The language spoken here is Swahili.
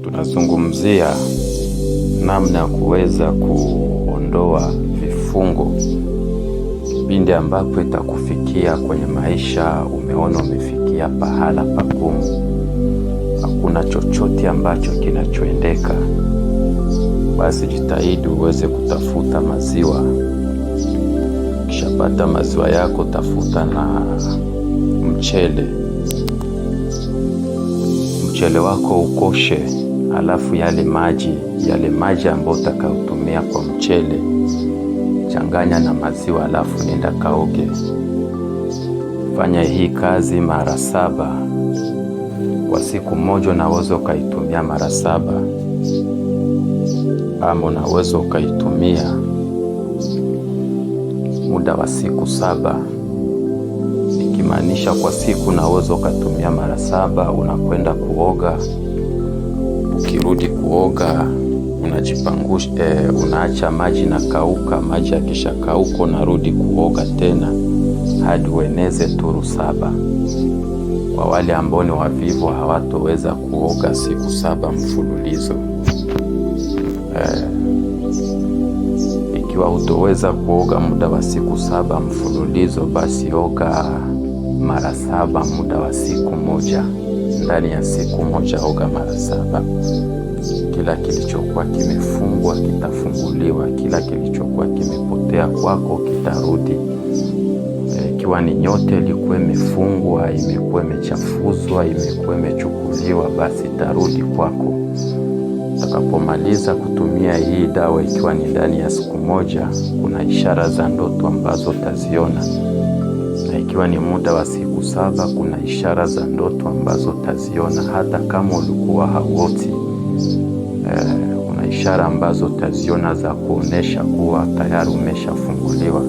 Tunazungumzia namna ya kuweza kuondoa vifungo pindi ambapo itakufikia kwenye maisha, umeona umefikia pahala pagumu, hakuna chochote ambacho kinachoendeka, basi jitahidi uweze kutafuta maziwa. Ukishapata maziwa yako, tafuta na mchele. Mchele wako ukoshe, alafu yale maji ambayo utakayotumia kwa mchele changanya na maziwa, alafu nenda kaoge. Fanya hii kazi mara 7 kwa siku moja. Unaweza ukaitumia mara 7 ama unaweza ukaitumia muda wa siku 7, ikimaanisha kwa siku unaweza ukatumia mara 7. Unakwenda kuoga, ukirudi kuoga unajipangusha, unaacha maji na kauka. Maji yakishakauka unarudi kuoga tena hadi ueneze turu 7. Kwa wale ambao ni wavivu hawatoweza kuoga siku 7 mfululizo. Ikiwa hutoweza kuoga muda wa siku 7 mfululizo, basi oga mara 7 muda wa siku moja. Ndani ya siku moja oga mara 7. Kila kilichokuwa kimefungwa kitafunguliwa, kila kilichokuwa kimepotea kwako kitarudi. Ikiwa ni nyota ilikuwa imefungwa, imekuwa imechafuzwa, imekuwa imechukuliwa, basi itarudi kwako. Utakapomaliza kutumia hii dawa, ikiwa ni ndani ya siku moja, kuna ishara za ndoto ambazo utaziona, na ikiwa ni muda wa siku 7, kuna ishara za ndoto ambazo utaziona, hata kama ulikuwa hauoti. Kuna ishara ambazo utaziona za kuonesha kuwa tayari umeshafunguliwa.